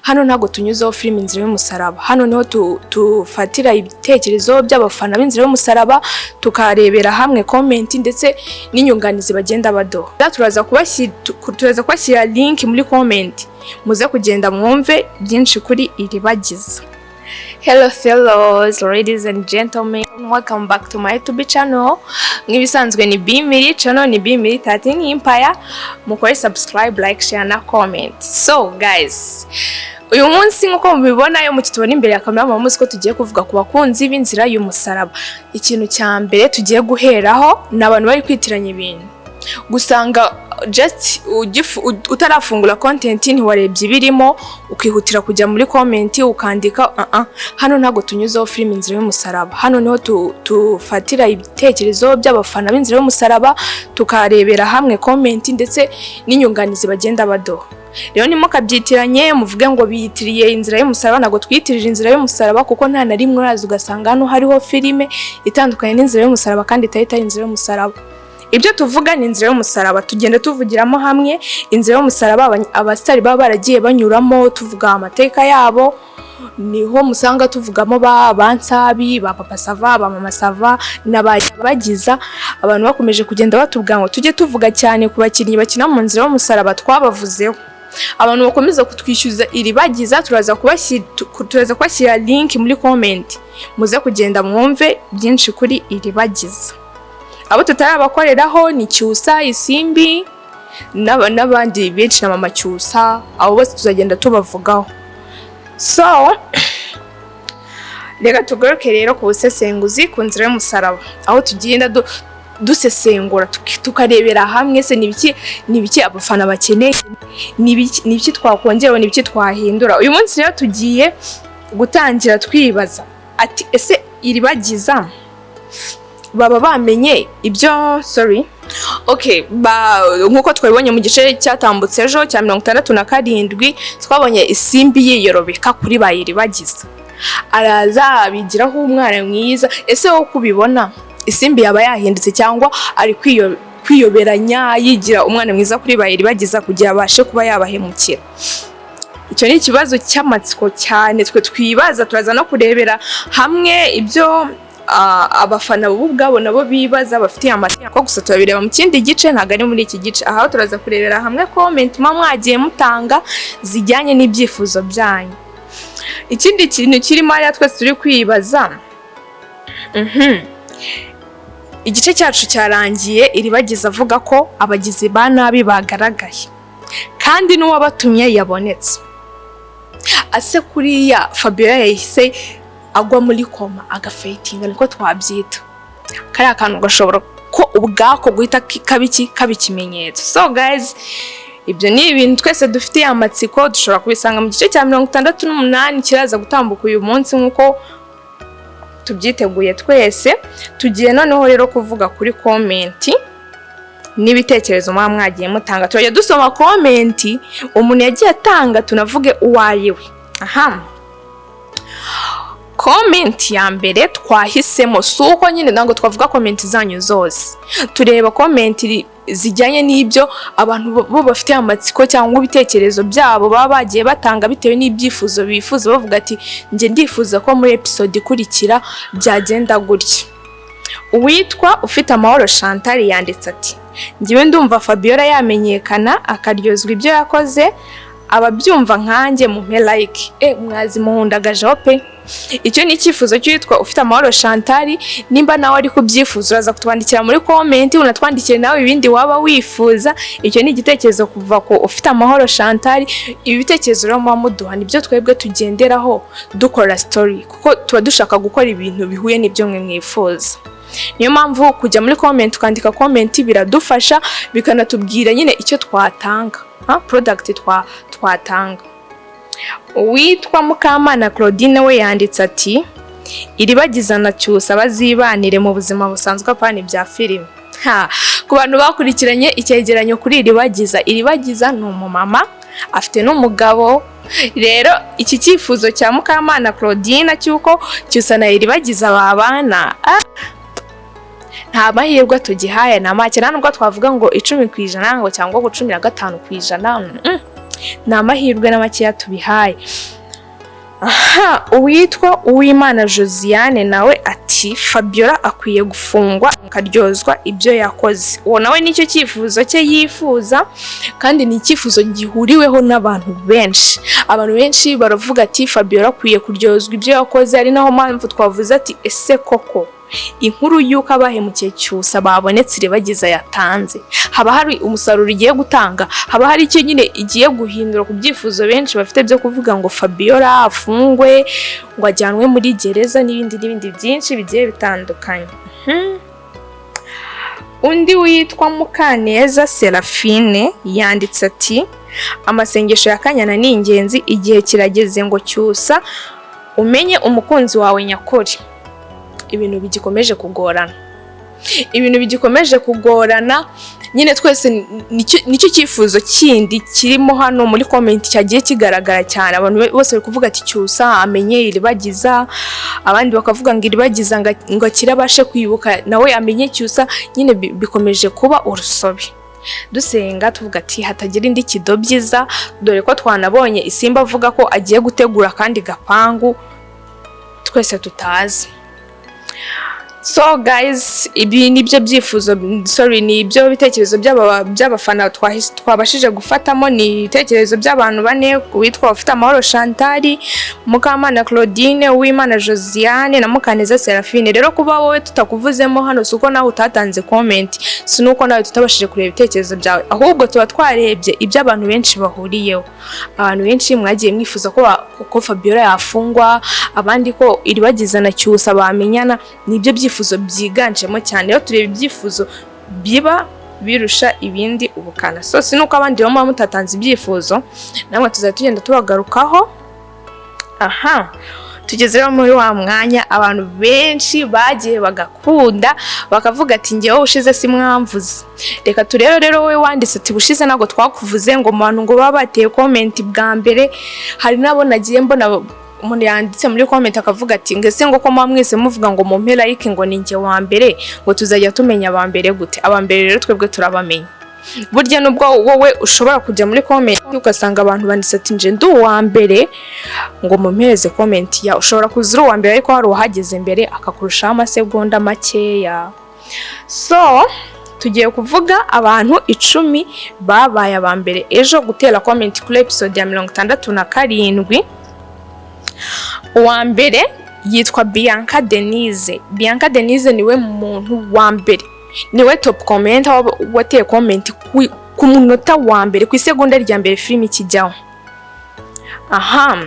Hano ntabwo tunyuzeho filime Inzira y'Umusaraba. Hano niho tufatira ibitekerezo by'abafana b'Inzira y'Umusaraba, tukarebera hamwe comment ndetse n'inyunganizi bagenda baduha. Turaza kubashyira link muri comment, muze kugenda mwumve byinshi kuri Iribagiza. Hello fellows, ladies and gentlemen, welcome back to my YouTube channel. Nk'ibisanzwe ni Bimiri, channel ni Bimiri 13 Empire. Mukore subscribe, like, share na comment. So guys, uyu munsi nk'uko mubibona, yo mukitubona imbere ya kamera, muzi ko tugiye kuvuga ku bakunzi b'Inzira y'Umusaraba. Ikintu cya mbere tugiye guheraho ni abantu bari kwitiranya ibintu. Gusanga just utarafungura content, ntiwarebye ibirimo, ukihutira kujya muri comment ukandika. Hano ntabwo tunyuzeho filime Inzira y'Umusaraba. Hano niho tufatira ibitekerezo by'abafana b'Inzira y'Umusaraba, tukarebera hamwe comment ndetse n'inyunganizi bagenda baduha. Rero ntimukabyitiranye, muvuge ngo biyitiriye Inzira y'Umusaraba. Ntabwo twiyitirije Inzira y'Umusaraba, kuko nta na rimwe uraza ugasanga hano hariho filime itandukanye n'Inzira y'Umusaraba kandi itari itari Inzira y'Umusaraba. Ibyo tuvuga ni Inzira y'Umusaraba, tugenda tuvugiramo hamwe Inzira y'Umusaraba, abasitari baba baragiye banyuramo, tuvuga amateka yabo. Niho musanga tuvugamo ba Bansabi, ba Papa Sava, ba Mama Sava n'abagiza. Abantu bakomeje kugenda batubwira ngo tujye tuvuga cyane ku bakinnyi bakina mu Nzira y'Umusaraba. Twabavuzeho. Abantu bakomeza kutwishyuza Iribagiza, turaza kubashyira link muri comment, muze kugenda mwumve byinshi kuri Iribagiza. Abo tutarabakoreraho ni Cyusa, Isimbi n'abandi benshi na Mama Cyusa. Abo bose tuzagenda tubavugaho. So reka tugaruke rero ku busesenguzi ku Nzira y'Umusaraba, aho tugenda dusesengura, tukarebera hamwe se ni ibiki abafana bakeneye, ni ibiki twakongeraho, ni ibiki twahindura. Uyu munsi rero tugiye gutangira twibaza ati: ese Iribagiza baba bamenye ibyo? Sorry, okay, nkuko twabibonye mu gice cyatambutse ejo cya 67, twabonye Isimbi yiyorobeka kuri ba Iribagiza, araza abigiraho umwana mwiza. Ese wowe uko ubibona, Isimbi yaba yahindutse cyangwa ari kwiyoberanya yigira umwana mwiza kuri ba Iribagiza kugira abashe kuba yabahemukira? Icyo ni ikibazo cy'amatsiko cyane twe twibaza. Turaza no kurebera hamwe ibyo abafana bo ubwabo nabo bibaza, bafitiye amatsiko. Gusa turabireba mu kindi gice, ntabwo ari muri iki gice. Aha turaza kurebera hamwe comment muba mwagiye mutanga zijyanye n'ibyifuzo byanyu. Ikindi kintu kirimo hariya twese turi kwibaza, igice cyacu cyarangiye Iribagiza avuga ko abagizi ba nabi bagaragaye kandi n'uwabatumye yabonetse. Ase kuriya Fabiola yahise agwa muri koma, agafaintinga, niko twabyita, kariya kantu gashobora ko ubwako guhita kaba iki, kaba ikimenyetso. So guys, ibyo ni ibintu twese dufitiye amatsiko. Dushobora kubisanga mu gice cya 68 kiraza gutambuka uyu munsi nk'uko tubyiteguye twese. Tugiye noneho rero kuvuga kuri comment n'ibitekerezo muba mwagiye mutanga. Turajya dusoma comment umuntu yagiye atanga, tunavuge uwo ari we. Aha comment ya mbere twahisemo, si uko nyine ntabwo twavuga comment zanyu zose, tureba comment zijyanye n'ibyo abantu bo bafite amatsiko cyangwa ibitekerezo byabo baba bagiye batanga bitewe n'ibyifuzo bifuza, bavuga ati: "Njye ndifuza ko muri episode ikurikira byagenda gutya." Uwitwa Ufite Amahoro Chantal yanditse ati: "Njyewe ndumva Fabiola yamenyekana akaryozwa ibyo yakoze. Ababyumva nkanjye mumpe like." Mwazi muhundagajeho pe. Icyo ni icyifuzo cy'uwitwa Ufite Amahoro Chantal. Nimba nawe ari kubyifuza, uraza kutwandikira muri comment, unatwandikire nawe ibindi waba wifuza. Icyo ni igitekerezo kuva ku Ufite Amahoro Chantal. Ibi bitekerezo rero muba muduha nibyo twebwe tugenderaho dukora story, kuko tuba dushaka gukora ibintu bihuye n'ibyo mwe mwifuza. Niyo mpamvu kujya muri comment ukandika comment biradufasha, bikanatubwira nyine icyo twatanga, ha? Product twatanga. Uwitwa Mukamana Claudine we yanditse ati: "Iribagiza na Cyusa bazibanire mu buzima busanzwe, apana ibya filime." Ha, ku bantu bakurikiranye icyegeranyo kuri Iribagiza, Iribagiza ni umumama, afite n'umugabo. Rero iki cyifuzo cya Mukamana Claudine cy'uko Cyusa na Iribagiza babana, nta mahirwe tugihaye, nta make, nta nubwo twavuga ngo 10% ngo cyangwa ngo 15%. Ni amahirwe na makeya tubihaye. Aha, uwitwa Uwimana Josiane nawe ati: "Fabiola akwiye gufungwa, akaryozwa ibyo yakoze." Uwo nawe nicyo cyifuzo cye yifuza, kandi ni icyifuzo gihuriweho n'abantu benshi. Abantu benshi baravuga ati: "Fabiola akwiye kuryozwa ibyo yakoze." Ari naho mpamvu twavuze ati: "Ese koko inkuru y'uko abahemukiye Cyusa babonetse Iribagiza yatanze, haba hari umusaruro igiye gutanga? Haba hari icyo nyine igiye guhindura ku byifuzo benshi bafite byo kuvuga ngo Fabiola afungwe, ngo ajyanwe muri gereza, n'ibindi n'ibindi byinshi bigiye bitandukanye?" Undi witwa Mukaneza Serafine yanditse ati: "Amasengesho ya Kanyana ni ingenzi. Igihe kirageze ngo Cyusa umenye umukunzi wawe nyakuri." Ibintu bigikomeje kugorana, ibintu bigikomeje kugorana nyine. Twese nicyo cyifuzo kindi kirimo hano muri comment cyagiye kigaragara cyane. Abantu bose bari kuvuga ati: "Cyusa amenye Iribagiza." Abandi bakavuga ngo Iribagiza ngo akire, abashe kwibuka, nawe amenye Cyusa. Nyine bikomeje kuba urusobe. Dusenga tuvuga ati hatagira indi kidobyiza, dore ko twanabonye Isimba avuga ko agiye gutegura akandi gapangu twese tutazi. So guys, ibi nibyo byifuzo, sorry, ni ibyo bitekerezo by'abafana twabashije gufatamo. Ni ibitekerezo by'abantu bane: witwa ufite Amahoro Chantal, Mukamana Claudine, Uwimana Josiane na Mukaneza Seraphine. Rero kuba wowe tutakuvuzemo hano, si uko nawe utatanze comment, si nuko nawe tutabashije kureba ibitekerezo byawe, ahubwo tuba twarebye ibyo abantu benshi bahuriyeho. Abantu benshi mwagiye mwifuza ko Fabiola yafungwa, abandi ko Iribagiza na Cyusa bamenyana. Nibyo byifuzo byiganjemo cyane. Rero tureba ibyifuzo biba birusha ibindi ubukana. So si nuko abandi rero muba mutatanze ibyifuzo, namwe tuzajya tugenda tubagarukaho. Aha tugeze rero muri wa mwanya abantu benshi bagiye bagakunda, bakavuga ati: "Ngewe ushize si mwamvuze." Reka turebe rero wowe wanditse ati: "Bushize ntabwo twakuvuze ngo mu bantu ngo baba bateye comment bwa mbere." Hari n'abo nagiye mbona umuntu yanditse muri comment akavuga ati: "Ngese ngo ko muba mwese muvuga ngo mumpe like, ngo ni njye wa mbere, ngo tuzajya tumenya aba mbere gute?" Aba mbere rero twebwe turabamenya. Burya nubwo wowe ushobora kujya muri comment ugasanga abantu banditse ati: "Nje ndi uwa mbere, ngo mumpereze comment." Ya, ushobora kuza uri uwa mbere, ariko hari uwahageze mbere akakurushaho amasegonda makeya. So tugiye kuvuga abantu 10 babaye aba mbere ejo gutera comment kuri episode ya 67. Uwa mbere yitwa Bianca Denise. Bianca Denise niwe muntu wa mbere, niwe top commenter wateye comment ku munota wa mbere, ku isegonda rya mbere filime ikijyaho. Aha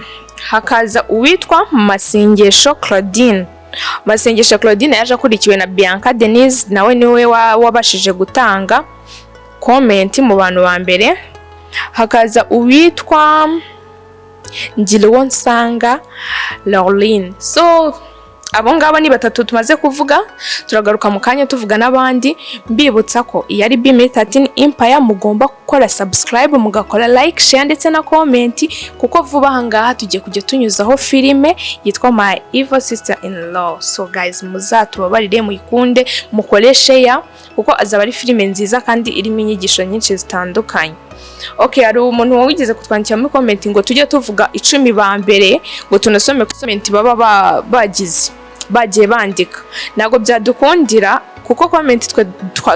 hakaza uwitwa Masengesho Claudine. Masengesho Claudine yaje akurikiwe na Bianca Denise, nawe niwe wabashije gutanga comment mu bantu ba mbere. Hakaza uwitwa Ngiruwonsanga Laureline. So abo ngabo ni batatu tumaze kuvuga. Turagaruka mu kanya tuvuga n'abandi. Mbibutsa ko iyi ari B 13 Empire, mugomba gukora subscribe, mugakora like, share ndetse na comment, kuko vuba aha ngaha tugiye kujya tunyuzaho filime yitwa My Evil Sister in Law. So guys, muzatubabarire muyikunde, mukore share, kuko azaba ari filime nziza kandi irimo inyigisho nyinshi zitandukanye. Okay, hari umuntu wigeze kutwandikira muri comment ngo tujye tuvuga 10 ba mbere, ngo tunasome comment baba bagize bagiye bandika. Ntabwo byadukundira, kuko comment twe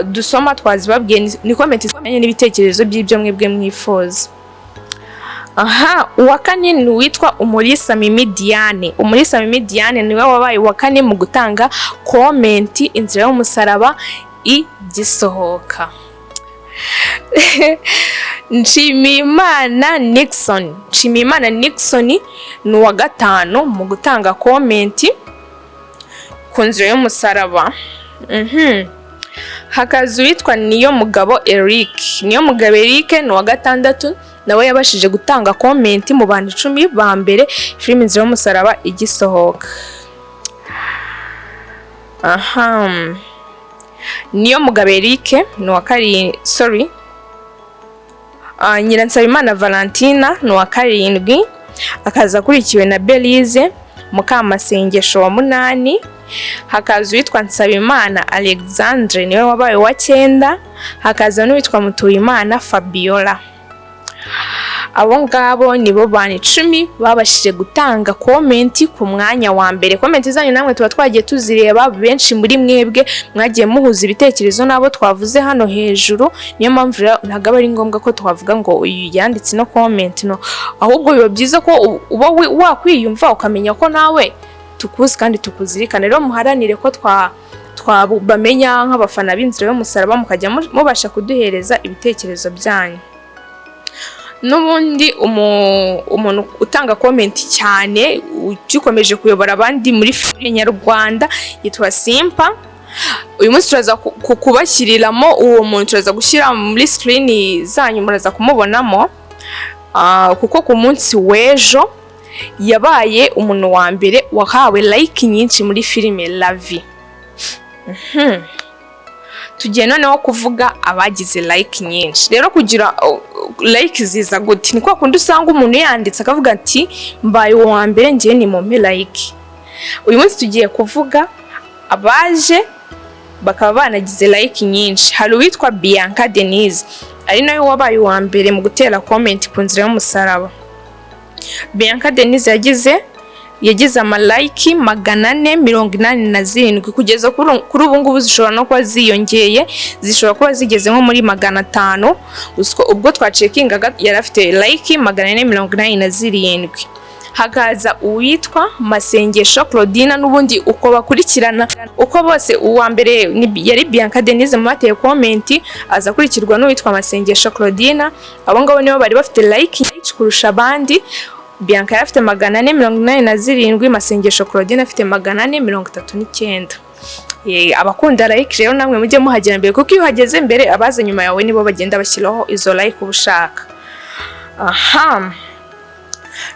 dusoma twazibabwiye, ni comment zimenye n'ibitekerezo by'ibyo mwebwe mwifuza. Aha, uwa kane ni uwitwa Umulisa Mimi Diane. Umulisa Mimi Diane niwe wabaye uwa kane mu gutanga comment Inzira y'Umusaraba igisohoka. Nshimiyimana Nixon, Nshimiyimana Nixon ni uwa gatanu mu gutanga comment ku Nzira y'Umusaraba. Hakaza uwitwa Niyo Mugabo Eric. Niyo Mugabo Eric ni uwa gatandatu, nawe yabashije gutanga comment mu bantu 10 ba mbere filime Inzira y'Umusaraba igisohoka. Aha, Niyo Mugabo Eric ni uwa karindwi, sorry, Nyiransabimana Valentina ni uwa karindwi, akaza akurikiwe na Belize Mukamasengesho wa munani. Hakaza uwitwa Nsabimana Alexandre, niwe wabaye uwa cyenda. Hakaza n'uwitwa Mutuyimana Fabiola. Abo ngabo nibo bantu 10 babashije gutanga comment ku mwanya wa mbere. Comment zanyu namwe tuba twagiye tuzireba, benshi muri mwebwe mwagiye muhuza ibitekerezo n'abo twavuze hano hejuru. Niyo mpamvu rero ntabwo aba ari ngombwa ko twavuga ngo uyu yanditse no comment, no, ahubwo biba byiza ko uba wakwiyumva ukamenya ko nawe tukuzi kandi tukuzirikana. Rero muharanire ko twabamenya nk'abafana b'Inzira y'Umusaraba, mukajya mubasha kuduhereza ibitekerezo byanyu. N'ubundi umuntu utanga comment cyane ugikomeje kuyobora abandi muri filime nyarwanda yitwa Simpa. Uyu munsi turaza kubashyiriramo uwo muntu, turaza gushyira muri screen zanyu, muraza kumubonamo. Kuko ku munsi w'ejo yabaye umuntu wa mbere wahawe like nyinshi muri filime Lavi. Tugiye noneho kuvuga abagize like nyinshi. Rero kugira like ziza gute? Ni kwa kundi usanga umuntu yanditse akavuga ati: "Mbaye uwa mbere, ngiye ni mumpe like." Uyu munsi tugiye kuvuga abaje bakaba banagize like nyinshi. Hari uwitwa Bianca Denise, ari nawe wabaye uwa mbere mu gutera comment ku Nzira y'Umusaraba. Bianca Denise yagize ama like 487 kugeza kuri ubu ngubu. Zishobora no kuba ziyongeye, zishobora kuba zigeze nko muri 500. Gusa ubwo twacekingaga yari afite like 487. Hakaza uwitwa Masengesho Claudina. N'ubundi uko bakurikirana uko bose, uwa mbere yari Bianca Denise mu bateye comment, aza akurikirwa n'uwitwa Masengesho Claudina. Abo ngabo nibo bari bafite like nyinshi kurusha abandi. Bianca yari afite 487, Masengesho Claudine afite 439. Abakunda like rero namwe mujye muhagera mbere, kuko iyo uhageze mbere abaza nyuma yawe nibo bagenda bashyiraho izo like uba ushaka. Aha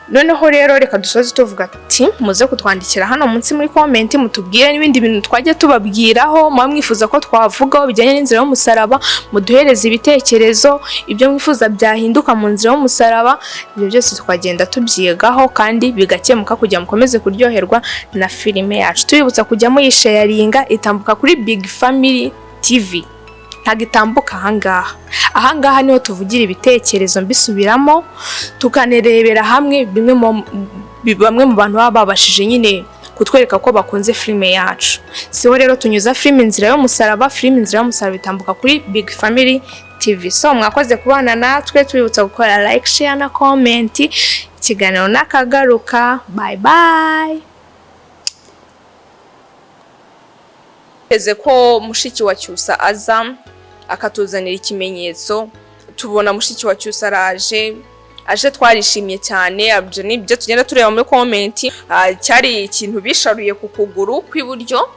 noneho rero reka dusoze tuvuga ati muze kutwandikira hano munsi muri comment, mutubwire n'ibindi bintu twajya tubabwiraho muba mwifuza ko twavugaho bijyanye n'Inzira y'Umusaraba. Muduhereze ibitekerezo, ibyo mwifuza byahinduka mu Nzira y'Umusaraba. Ibyo byose tukagenda tubyigaho kandi bigakemuka kugira mukomeze kuryoherwa na filime yacu. Tubibutsa kujya muyisharinga. Itambuka kuri Big Family TV, ntabwo itambuka ahangaha. Ahangaha niho tuvugira ibitekerezo, mbisubiramo, tukanarebera hamwe bimwe mu bamwe mu bantu baba babashije nyine kutwereka ko bakunze filime yacu. Siho rero tunyuza filime Inzira y'Umusaraba. Filime Inzira y'Umusaraba itambuka kuri Big Family TV. So mwakoze kubana natwe, tubibutsa gukora like, share na comment. Ikiganiro nakagaruka. Bye bye. Teze ko mushiki wa Cyusa aza akatuzanira ikimenyetso. Tubona mushiki wa Cyusa araje, aje twarishimye cyane. Ibyo ni ibyo tugenda tureba muri comment. Cyari ikintu bisharuye ku kuguru kw'iburyo.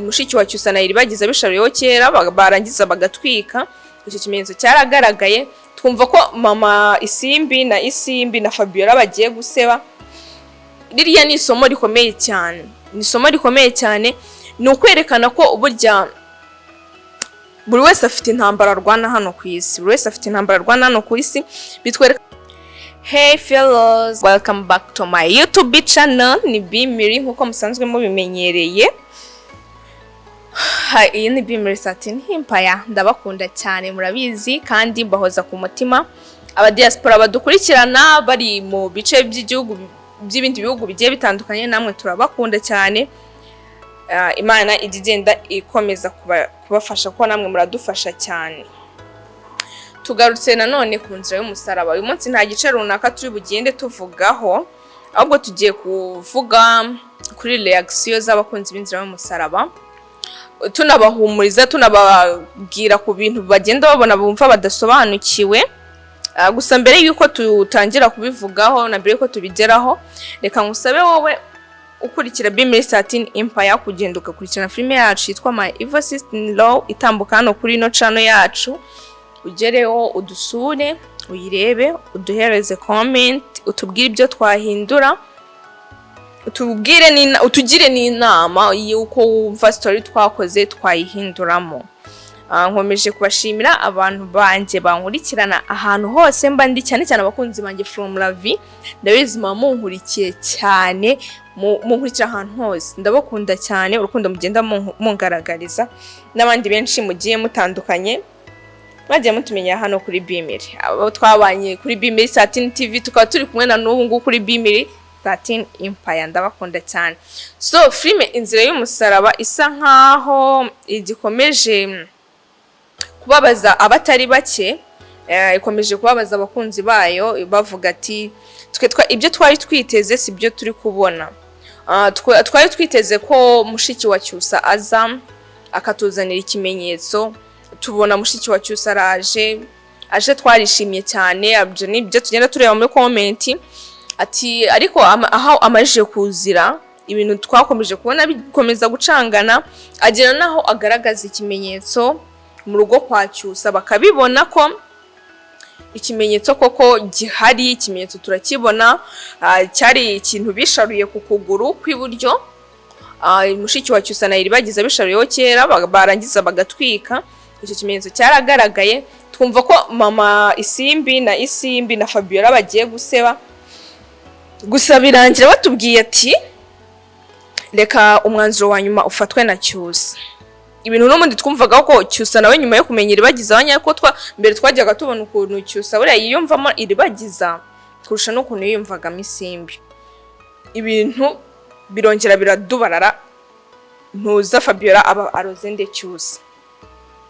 Mushiki wa Cyusa na Iribagiza bisharuyeho kera, barangiza bagatwika. Icyo kimenyetso cyaragaragaye, twumva ko mama Isimbi na Isimbi na Fabiola bagiye guseba. Ririya ni isomo rikomeye cyane, ni isomo rikomeye cyane. Ni ukwerekana ko burya buri wese afite intambara arwana hano ku isi, buri wese afite intambara arwana hano ku isi. Bitwereka. Hey fellows, welcome back to my YouTube channel. Ni Bimiri nkuko musanzwe mubimenyereye. Iyi ni Bimiri Satin Empire. Ndabakunda cyane murabizi kandi mbahoza ku mutima. Aba diaspora badukurikirana bari mu bice by'igihugu by'ibindi bihugu bigiye bitandukanye, namwe turabakunda cyane. Imana ijya igenda ikomeza kubafasha kuko namwe muradufasha cyane. Tugarutse nanone ku Nzira y'Umusaraba. Uyu munsi nta gice runaka turi bugende tuvugaho, ahubwo tugiye kuvuga kuri reaction z'abakunzi b'Inzira y'Umusaraba, tunabahumuriza, tunababwira ku bintu bagenda babona bumva badasobanukiwe. Gusa mbere y'uko tutangira kubivugaho na mbere y'uko tubigeraho, reka ngusabe wowe ukurikira Bimiri Satin Empire kugenda ugakurikirana filime yacu yitwa My Evil Sister in Law, itambuka hano kuri ino channel yacu. Ugereho udusure, uyirebe, uduhereze comment, utubwire ibyo twahindura, utubwire utugire n'inama y'uko wumva story twakoze twayihinduramo. Nkomeje kubashimira abantu banjye bankurikirana ahantu hose mba ndi, cyane cyane abakunzi banjye from la vie. Ndabizi muba munkurikiye cyane, munkurikira ahantu hose. Ndabakunda cyane urukundo mugenda mungaragariza, n'abandi benshi mugiye mutandukanye. Mwagiye mutumenya hano kuri Bimiri, abo twabanye kuri Bimiri 13 TV, tukaba turi kumwe na n'ubu ngubu kuri Bimiri 13 Empire. Ndabakunda cyane. So filime Inzira y'Umusaraba isa nkaho igikomeje kubabaza abatari bake, ikomeje kubabaza abakunzi bayo, bavuga ati twe ibyo twari twiteze si byo turi kubona. Twari twiteze ko mushiki wa Cyusa aza akatuzanira ikimenyetso, tubona mushiki wa Cyusa araje, aje twarishimye cyane. Ibyo ni ibyo tugenda tureba muri comment, ati ariko aho amajije kuzira, ibintu twakomeje kubona bikomeza gucangana, agera naho agaragaza ikimenyetso mu rugo kwa Cyusa, bakabibona ko ikimenyetso koko gihari. Ikimenyetso turakibona, cyari ikintu bisharuye ku kuguru kw'iburyo. Mushiki wa Cyusa na Iribagiza bisharuyeho kera, barangiza bagatwika. Icyo kimenyetso cyaragaragaye, twumva ko mama Isimbi na Isimbi na Fabiola bagiye guseba. Gusa birangira batubwiye ati reka umwanzuro wa nyuma ufatwe na Cyusa. Ibintu n'ubundi twumvaga ko Cyusa nawe nyuma yo kumenya Iribagiza abanya ko mbere twajyaga tubona ukuntu Cyusa buriya yiyumvamo Iribagiza kurusha n'ukuntu yiyumvagamo Isimbi. Ibintu birongera biradubarara, ntuza Fabiola aba aroze nde? Cyusa.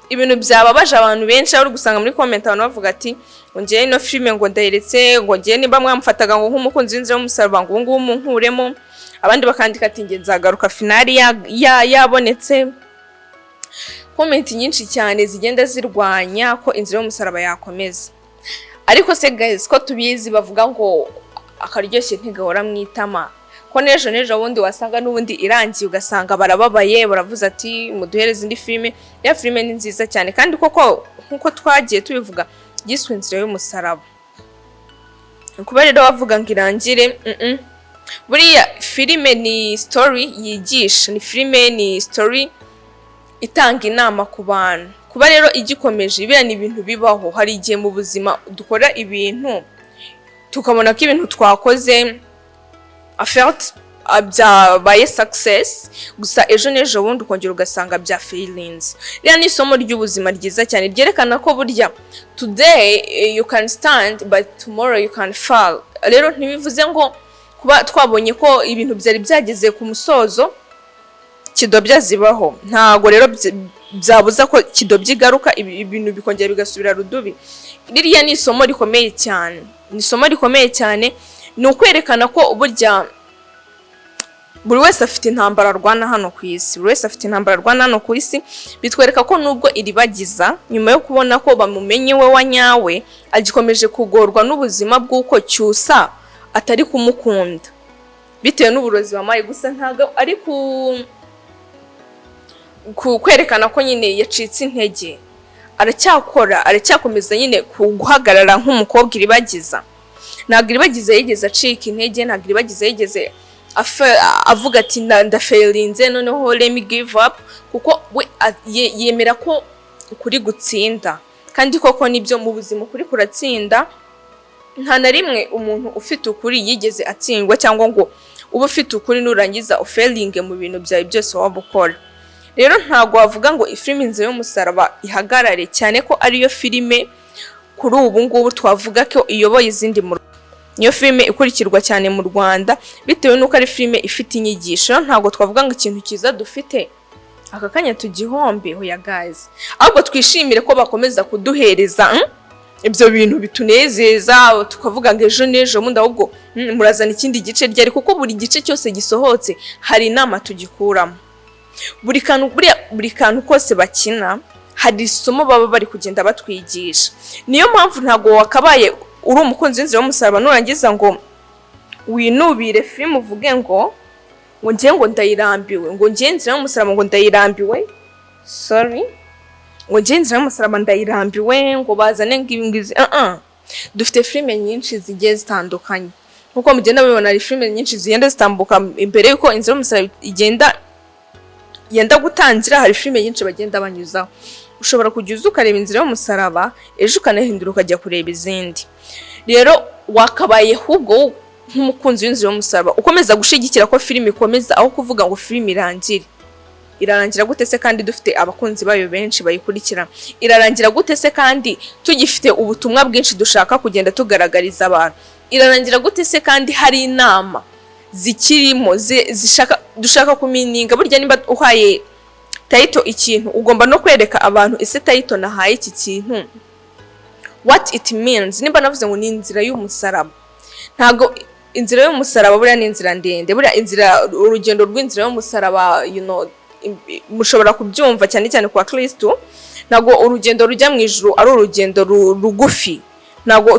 Ibintu byababaje abantu benshi, aho uri gusanga muri comment abantu bavuga ati ngo ngewe ino filime ngo ndayiretse, ngo ngewe niba mwamufataga ngo nk'umukunzi w'Inzira y'Umusaraba, ngo ubu ngubu munkuremo. Abandi bakandika ati nge nzagaruka finale yabonetse. Comment nyinshi cyane zigenda zirwanya ko Inzira y'Umusaraba yakomeza. Ariko se guys, ko tubizi bavuga ngo akaryoshye ntigahora mu itama, ko n'ejo n'ejo bundi wasanga n'ubundi irangiye, ugasanga barababaye, baravuze ati muduhereze indi filime, ya filime ni nziza cyane. Kandi koko nk'uko twagiye tubivuga, yiswe Inzira y'Umusaraba. Kuba rero bavuga ngo irangire, Buriya filime ni story yigisha, ni filime, ni story itanga inama ku bantu. Kuba rero igikomeje, biriya ni ibintu bibaho. Hari igihe mu buzima dukora ibintu tukabona ko ibintu twakoze afert byabaye success, gusa ejo n'ejo bundi ukongera ugasanga bya failinze. Ririya ni isomo ry'ubuzima ryiza cyane ryerekana ko burya today you can stand but tomorrow you can fall. Rero ntibivuze ngo kuba twabonye ko ibintu byari byageze ku musozo, kidobya zibaho, ntago rero byabuza ko kidobya igaruka, ibintu bikongera bigasubira rudubi. Ririya ni isomo rikomeye cyane, ni isomo rikomeye cyane. Ni ukwerekana ko burya buri wese afite intambara arwana hano ku isi, buri wese afite intambara arwana hano ku isi. Bitwereka ko nubwo Iribagiza nyuma yo kubona ko bamumenye we wa nyawe, agikomeje kugorwa n'ubuzima bw'uko Cyusa atari kumukunda bitewe n'uburozi wamuhaye. Gusa ntabwo ari ku kwerekana ko nyine yacitse intege, aracyakora, aracyakomeza nyine guhagarara nk'umukobwa Iribagiza. Ntabwo Iribagiza yigeze acika intege, ntabwo Iribagiza yigeze avuga ati ndafailinze, noneho let me give up, kuko we yemera ko ukuri gutsinda. Kandi koko nibyo, mu buzima ukuri kuratsinda. Nta na rimwe umuntu ufite ukuri yigeze atsindwa, cyangwa ngo ube ufite ukuri nurangiza ufailinge mu bintu byawe byose waba ukora. Rero ntabwo wavuga ngo ifilime Inzira y'Umusaraba ihagarare, cyane ko ariyo filime kuri ubu ngubu twavuga ko iyoboye izindi mu, niyo filime ikurikirwa cyane mu Rwanda, bitewe n'uko ari filime ifite inyigisho. Ntabwo twavuga ngo ikintu cyiza dufite aka kanya tugihombe. Hoya guys, ahubwo twishimire ko bakomeza kuduhereza ibyo bintu bitunezeza, tukavuga ngo ejo n'ejo bundi ahubwo murazana ikindi gice ryari? Kuko buri gice cyose gisohotse hari inama tugikuramo. Buri kantu, buriya buri kantu kose bakina hari isomo baba bari kugenda batwigisha. Niyo mpamvu ntabwo wakabaye uri umukunzi w'Inzira y'Umusaraba nurangiza ngo winubire filime, uvuge ngo ngiye, ngo ndayirambiwe, ngo ngiye Inzira y'Umusaraba ngo ndayirambiwe, sorry, ngo ngiye Inzira y'Umusaraba ndayirambiwe, ngo bazane ngo ibi ngizi. Dufite filime nyinshi zigiye zitandukanye nkuko mugenda mubibona. Hari filime nyinshi zigenda zitambuka imbere y'uko Inzira y'Umusaraba igenda yenda gutangira. Hari filime nyinshi bagenda banyuzaho. Ushobora kujya uza ukareba Inzira y'Umusaraba, ejo ukanahindura ukajya kureba izindi. Rero wakabaye ahubwo wowe nk'umukunzi w'Inzira y'Umusaraba ukomeza gushyigikira ko filime ikomeza, aho kuvuga ngo filime irangire. Irarangira gute se kandi dufite abakunzi bayo benshi bayikurikira? Irarangira gute se kandi tugifite ubutumwa bwinshi dushaka kugenda tugaragariza abantu? Irarangira gute se kandi hari inama zikirimo zishaka dushaka kumininga? Burya nimba uhaye title ikintu, ugomba no kwereka abantu: ese title nahaye iki kintu, what it means? Nimba navuze ngo ni inzira y'umusaraba, ntabwo inzira y'umusaraba, buriya ni inzira ndende. Buriya inzira, urugendo rw'inzira y'umusaraba, mushobora kubyumva cyane cyane kwa Kristo. Ntabwo urugendo rujya mu ijuru ari urugendo rugufi. Ntabwo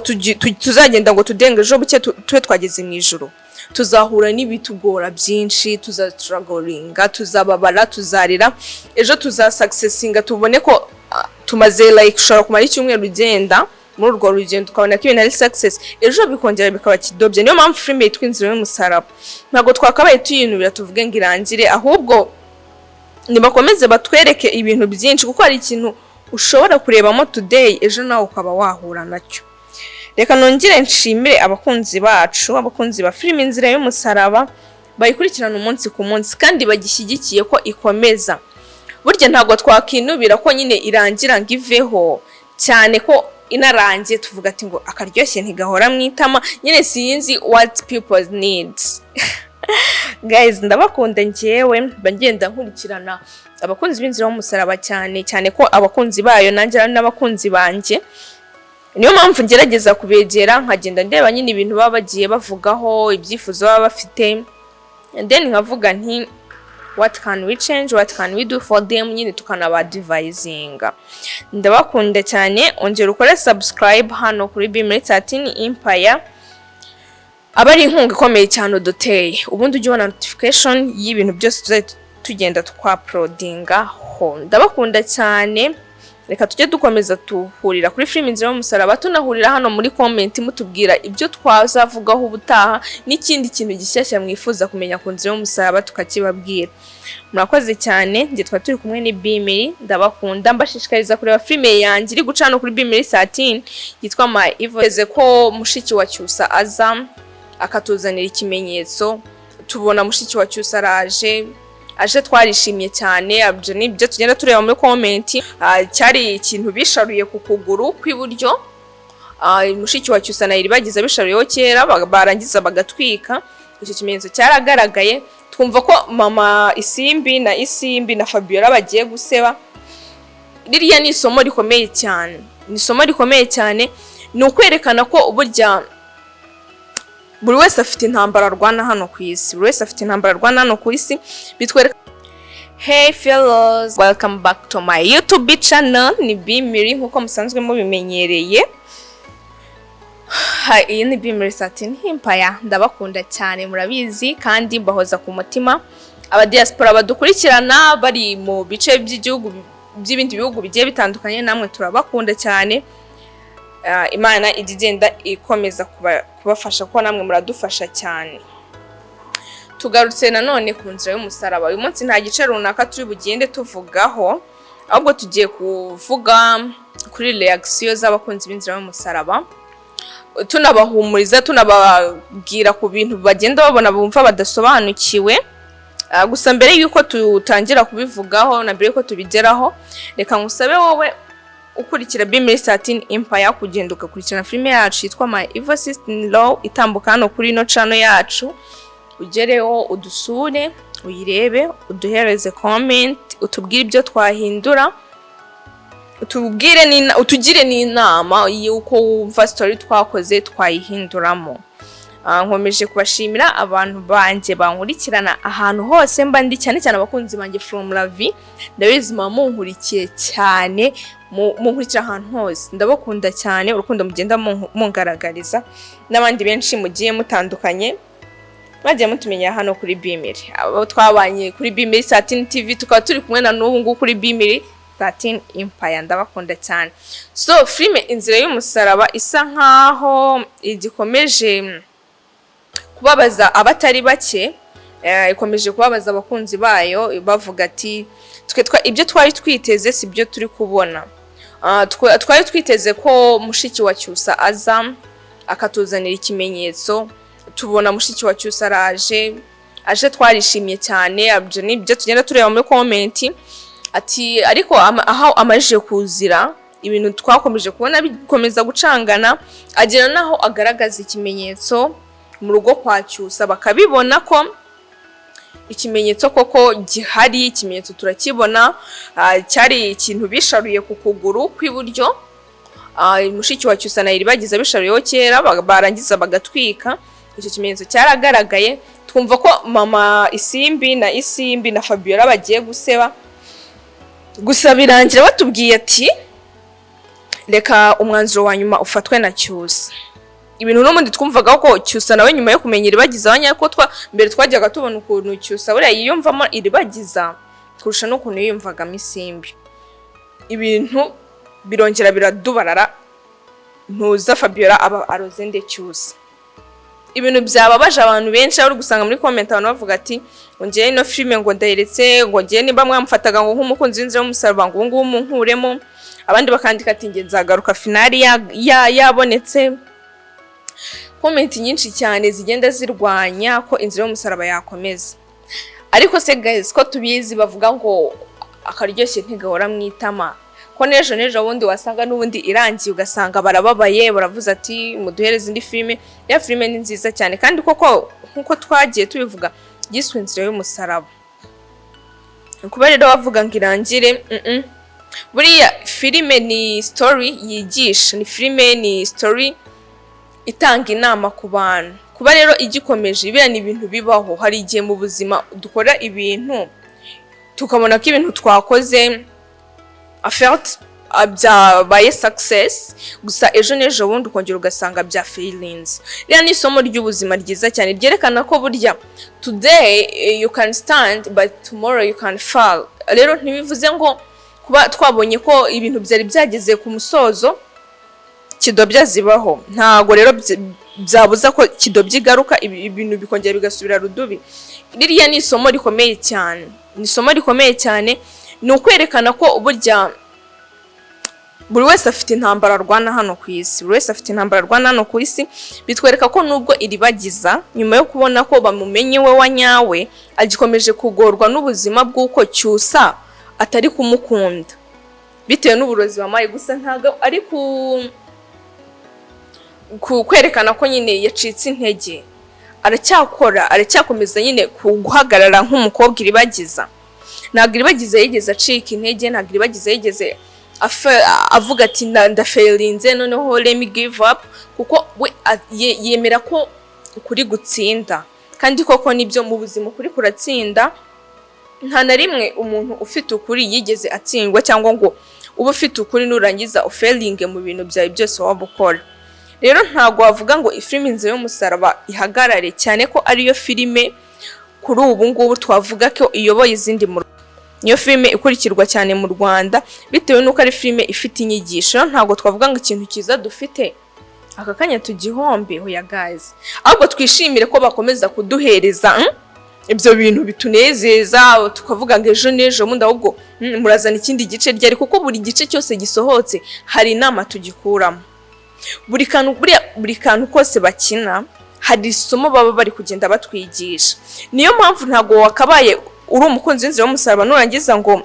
tuzagenda ngo tudenge ejo buke tube twageze mu ijuru. Tuzahura n'ibitugora byinshi, tuzastrugglinga, tuzababara, tuzarira. Ejo tuzasuccessinga, tubone ko tumaze, like, ushobora kumara icyumweru ugenda muri urwo rugendo, ukabona ko ibintu ari success, ejo bikongera bikaba kidobye. Niyo mpamvu filime yitwa Inzira y'Umusaraba. Ntabwo twakabaye tuyinubira tuvuge ngo irangire, ahubwo nibakomeze batwereke ibintu byinshi, kuko hari ikintu ushobora kurebamo today, ejo nawe ukaba wahura nacyo. Reka nongere nshimire abakunzi bacu, abakunzi ba filime Inzira y'Umusaraba, bayikurikirana umunsi ku munsi kandi bagishyigikiye ko ikomeza. Burya ntabwo twakinubira ko nyine irangira ngo iveho, cyane ko inarangiye tuvuga ati ngo akaryoshye ntigahora mu itama. Nyine sinzi what people needs. Guys, ndabakunda. Njyewe mba ngenda nkurikirana abakunzi b'Inzira y'Umusaraba, cyane cyane ko abakunzi bayo nanjye ari n'abakunzi banjye. Niyo mpamvu ngerageza kubegera, nkagenda ndeba nyine ibintu baba bagiye bavugaho, ibyifuzo baba bafite, and then nkavuga nti: "What can we change? What can we do for them?" Nyine tukanabadvisinga. Ndabakunda cyane. Ongera ukore subscribe hano kuri Bimuri 13 Empire, aba ari inkunga ikomeye cyane uduteye. Ubundi ujye ubona notification y'ibintu byose tuzajya tugenda twauploadinga ho. Ndabakunda cyane. Reka tujye dukomeza tuhurira kuri filime Inzira y'Umusaraba, tunahurira hano muri comment, mutubwira ibyo twazavugaho ubutaha n'ikindi kintu gishyashya mwifuza kumenya ku Nzira y'Umusaraba, tukakibabwira. Murakoze cyane. Njye twari turi kumwe ni Bimiri. Ndabakunda, mbashishikariza kureba filime yanjye iri guca hano kuri Bimiri 13 yitwa My Evil. Ko mushiki wa Cyusa aza akatuzanira ikimenyetso, tubona mushiki wa Cyusa araje. Aje twarishimye cyane. Ibyo ni ibyo tugenda tureba muri comment. Cyari ikintu bisharuye ku kuguru kw'iburyo. Mushiki wa Cyusa na Iribagiza bisharuyeho kera, barangiza bagatwika. Icyo kimenyetso cyaragaragaye, twumva ko mama Isimbi na Isimbi na Fabiola bagiye guseba. Ririya ni isomo rikomeye cyane, ni isomo rikomeye cyane. Ni ukwerekana ko burya buri wese afite intambara arwana hano ku isi. Buri wese afite intambara arwana hano ku isi. Bitwereka. Hey fellows, welcome back to my YouTube channel. Ni Bimiri nkuko musanzwe mubimenyereye. Iyi ni Bimiri 13 Empire. Ndabakunda cyane, murabizi, kandi mbahoza ku mutima. Aba diaspora badukurikirana bari mu bice by'igihugu, by'ibindi bihugu bigiye bitandukanye, namwe turabakunda cyane. Imana ijya igenda ikomeza kubafasha, kuko namwe muradufasha cyane. Tugarutse nanone ku Nzira y'Umusaraba. Uyu munsi nta gice runaka turi bugende tuvugaho, ahubwo tugiye kuvuga kuri reaction z'abakunzi b'Inzira y'Umusaraba, tunabahumuriza, tunababwira ku bintu bagenda babona bumva badasobanukiwe. Gusa mbere y'uko tutangira kubivugaho na mbere y'uko tubigeraho, reka ngusabe wowe ukurikira Bimiri 13 Empire kugenda ugakurikirana filime yacu yitwa My Evil Sister in Law, itambuka hano kuri ino channel yacu. Ugereho udusure, uyirebe, uduhereze comment, utubwire ibyo twahindura, utubwire utugire n'inama y'uko wumva story twakoze twayihinduramo. Nkomeje kubashimira abantu banjye bankurikirana ahantu hose mba ndi, cyane cyane abakunzi banjye from la vie. Ndabizi muba munkurikiye cyane, munkurikira ahantu hose. Ndabakunda cyane, urukundo mugenda mungaragariza, n'abandi benshi mugiye mutandukanye bagiye mutumenya hano kuri Bimiri, abo twabanye kuri Bimiri 13 TV, tukaba turi kumwe na n'ubu ngubu kuri Bimiri 13 Empire. Ndabakunda cyane. So, filime Inzira y'Umusaraba isa nkaho igikomeje kubabaza abatari bake, ikomeje kubabaza abakunzi bayo, bavuga ati: "Twe ibyo twari twiteze si byo turi kubona." Twari twiteze ko mushiki wa Cyusa aza akatuzanira ikimenyetso, tubona mushiki wa Cyusa araje. Aje twarishimye cyane. Ibyo ni ibyo tugenda tureba muri comment. Ati ariko aho amajije kuzira, ibintu twakomeje kubona bikomeza gucangana, agera naho agaragaza ikimenyetso mu rugo kwa Cyusa, bakabibona ko ikimenyetso koko gihari. Ikimenyetso turakibona, cyari ikintu bisharuye ku kuguru kw'iburyo. Mushiki wa Cyusa na Iribagiza bisharuyeho kera, barangiza bagatwika. Icyo kimenyetso cyaragaragaye, twumva ko mama Isimbi na Isimbi na Fabiola bagiye guseba. Gusa birangira batubwiye ati reka umwanzuro wa nyuma ufatwe na Cyusa. Ibintu n'ubundi twumvaga ko Cyusa nawe nyuma yo kumenya Iribagiza wa nyako, twa mbere twajyaga tubona ukuntu Cyusa buriya yiyumvamo Iribagiza kurusha n'ukuntu yiyumvagamo Isimbi. Ibintu birongera biradubarara, ntuza Fabiola aba aroze nde? Cyusa. Ibintu byababaje abantu benshi, aho uri gusanga muri comment abantu bavuga ati ngo ngewe ino filime ngo ndayiretse, ngo ngewe nimba mwamufataga ngo nk'umukunzi w'Inzira y'Umusaraba, ngo ubu ngubu munkuremo. Abandi bakandika ati nge nzagaruka finale yabonetse. Comment nyinshi cyane zigenda zirwanya ko Inzira y'Umusaraba yakomeza. Ariko se guys, ko tubizi bavuga ngo akaryoshye ntigahora mu itama, ko n'ejo n'ejo bundi wasanga n'ubundi irangiye, ugasanga barababaye, baravuze ati muduhereze indi filime? Ya filime ni nziza cyane, kandi koko nk'uko twagiye tubivuga, yiswe Inzira y'Umusaraba. Kuba rero bavuga ngo irangire, Buriya filime ni story yigisha, ni filime, ni story itanga inama ku bantu. Kuba rero igikomeje, biriya ni ibintu bibaho. Hari igihe mu buzima dukora ibintu, tukabona ko ibintu twakoze afert byabaye success, gusa ejo n'ejo bundi ukongera ugasanga bya failinze. Ririya ni isomo ry'ubuzima ryiza cyane, ryerekana ko burya today you can stand but tomorrow you can fall. Rero ntibivuze ngo kuba twabonye ko ibintu byari byageze ku musozo, kidobya zibaho, ntago rero byabuza ko kidobya igaruka, ibintu bikongera bigasubira rudubi. Ririya ni isomo rikomeye cyane, ni isomo rikomeye cyane. Ni ukwerekana ko burya buri wese afite intambara arwana hano ku isi, buri wese afite intambara arwana hano ku isi. Bitwereka ko nubwo Iribagiza nyuma yo kubona ko bamumenye we wa nyawe, agikomeje kugorwa n'ubuzima bw'uko Cyusa atari kumukunda bitewe n'uburozi wamuhaye. Gusa ntabwo ari ku kwerekana ko nyine yacitse intege, aracyakora, aracyakomeza nyine guhagarara nk'umukobwa Iribagiza. Ntabwo Iribagiza yigeze acika intege, ntabwo Iribagiza yigeze avuga ati ndafailinze, noneho let me give up, kuko we yemera ko ukuri gutsinda. Kandi koko nibyo, mu buzima ukuri kuratsinda. Nta na rimwe umuntu ufite ukuri yigeze atsindwa, cyangwa ngo ube ufite ukuri nurangiza ufailinge mu bintu byawe byose waba ukora. Rero ntabwo wavuga ngo ifilime Inzira y'Umusaraba ihagarare, cyane ko ariyo filime kuri ubu ngubu twavuga ko iyoboye izindi mu, niyo filime ikurikirwa cyane mu Rwanda, bitewe n'uko ari filime ifite inyigisho. Ntabwo twavuga ngo ikintu cyiza dufite aka kanya tugihombe. Hoya guys, ahubwo twishimire ko bakomeza kuduhereza ibyo bintu bitunezeza, tukavuga ngo ejo n'ejo bundi ahubwo murazana ikindi gice ryari? Kuko buri gice cyose gisohotse hari inama tugikuramo. Buri kantu, buriya buri kantu kose bakina hari isomo baba bari kugenda batwigisha. Niyo mpamvu ntabwo wakabaye uri umukunzi w'Inzira y'Umusaraba nurangiza ngo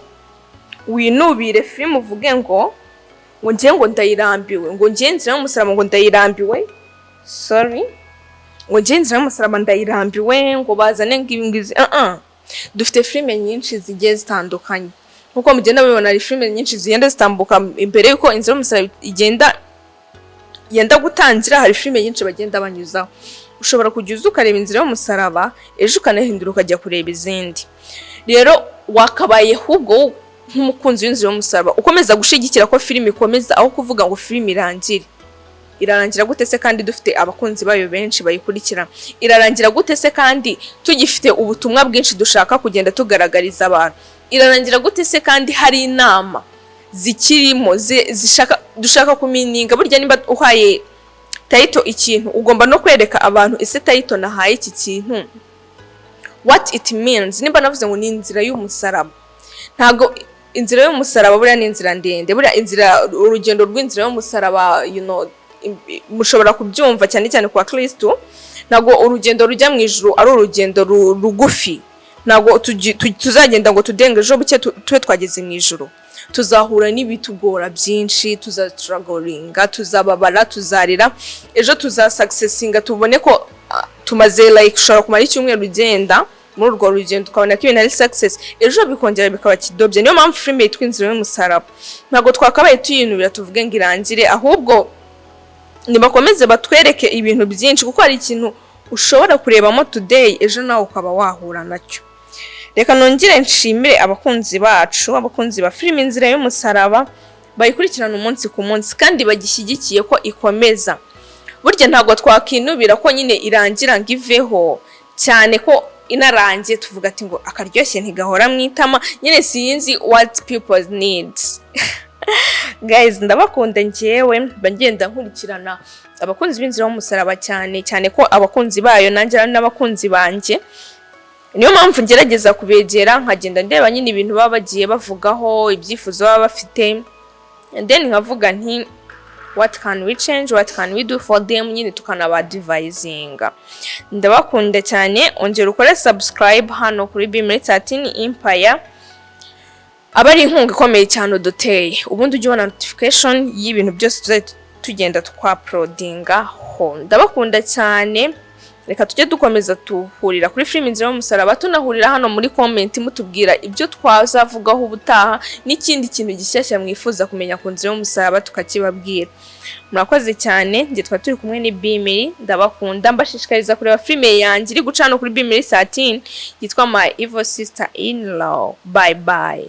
winubire filime, uvuge ngo ngiye, ngo ndayirambiwe, ngo ngiye Inzira y'Umusaraba ngo ndayirambiwe, sorry, ngo ngiye Inzira y'Umusaraba ndayirambiwe, ngo bazane ngo ibi ngizi. Dufite filime nyinshi zigiye zitandukanye. Nkuko mugenda mubibona, hari filime nyinshi zigenda zitambuka imbere y'uko Inzira y'Umusaraba igenda yenda gutangira. Hari filime nyinshi bagenda banyuzaho. Ushobora kujya uza ukareba Inzira y'Umusaraba, ejo ukanahindura ukajya kureba izindi. Rero wakabaye ahubwo nk'umukunzi w'Inzira y'Umusaraba ukomeza gushyigikira ko filime ikomeza, aho kuvuga ngo filime irangire. Irarangira gute se kandi dufite abakunzi bayo benshi bayikurikira? Irarangira gute se kandi tugifite ubutumwa bwinshi dushaka kugenda tugaragariza abantu? Irarangira gute se kandi hari inama zikirimo zishaka dushaka kumininga? Burya nimba uhaye title ikintu, ugomba no kwereka abantu ese title nahaye iki kintu, what it means. Nimba navuze ngo ni Inzira y'Umusaraba, ntabwo Inzira y'Umusaraba, buriya ni inzira ndende. Buriya inzira, urugendo rw'inzira y'umusaraba, mushobora kubyumva cyane cyane ku bakristu. Ntabwo urugendo rujya mu ijuru ari urugendo rugufi. Ntabwo tuzagenda ngo tudenge ejo buke tube twageze mu ijuru. Tuzahura n'ibitugora byinshi, tuzastrugglinga, tuzababara, tuzarira. Ejo tuzasuccessinga, tubone ko tumaze, like, ushobora kumara icyumweru ugenda muri urwo rugendo, ukabona ko ibintu ari success, ejo bikongera bikaba kidobye. Niyo mpamvu filime yitwa Inzira y'Umusaraba. Ntabwo twakabaye tuyinubira tuvuge ngo irangire, ahubwo nibakomeze batwereke ibintu byinshi, kuko hari ikintu ushobora kurebamo today, ejo nawe ukaba wahura nacyo. Reka nongere nshimire abakunzi bacu, abakunzi ba filime Inzira y'Umusaraba, bayikurikirana umunsi ku munsi kandi bagishyigikiye ko ikomeza. Burya ntabwo twakinubira ko nyine irangira ngo iveho, cyane ko inarangiye tuvuga ati ngo akaryoshye ntigahora mu itama. Nyine sinzi what people needs. Guys, ndabakunda. Njyewe mba ngenda nkurikirana abakunzi b'Inzira y'Umusaraba, cyane cyane ko abakunzi bayo nanjye ari n'abakunzi banjye. Niyo mpamvu ngerageza kubegera, nkagenda ndeba nyine ibintu baba bagiye bavugaho, ibyifuzo baba bafite, and then nkavuga nti: "What can we change? What can we do for them?" Nyine tukanabadvisinga. Ndabakunda cyane. Ongera ukore subscribe hano kuri Bimuri 13 Empire, aba ari inkunga ikomeye cyane uduteye. Ubundi ujye ubona notification y'ibintu byose tuzajya tugenda twauploadinga ho. Ndabakunda cyane. Reka tujye dukomeza tuhurira kuri filime Inzira y'Umusaraba, tunahurira hano muri comment, mutubwira ibyo twazavugaho ubutaha n'ikindi kintu gishyashya mwifuza kumenya ku Nzira y'Umusaraba, tukakibabwira. Murakoze cyane. Njye twari turi kumwe ni Bimiri. Ndabakunda. Mbashishikariza kureba filime yanjye iri guca hano kuri Bimiri 13 yitwa My Evil Sister in Law. Bye bye.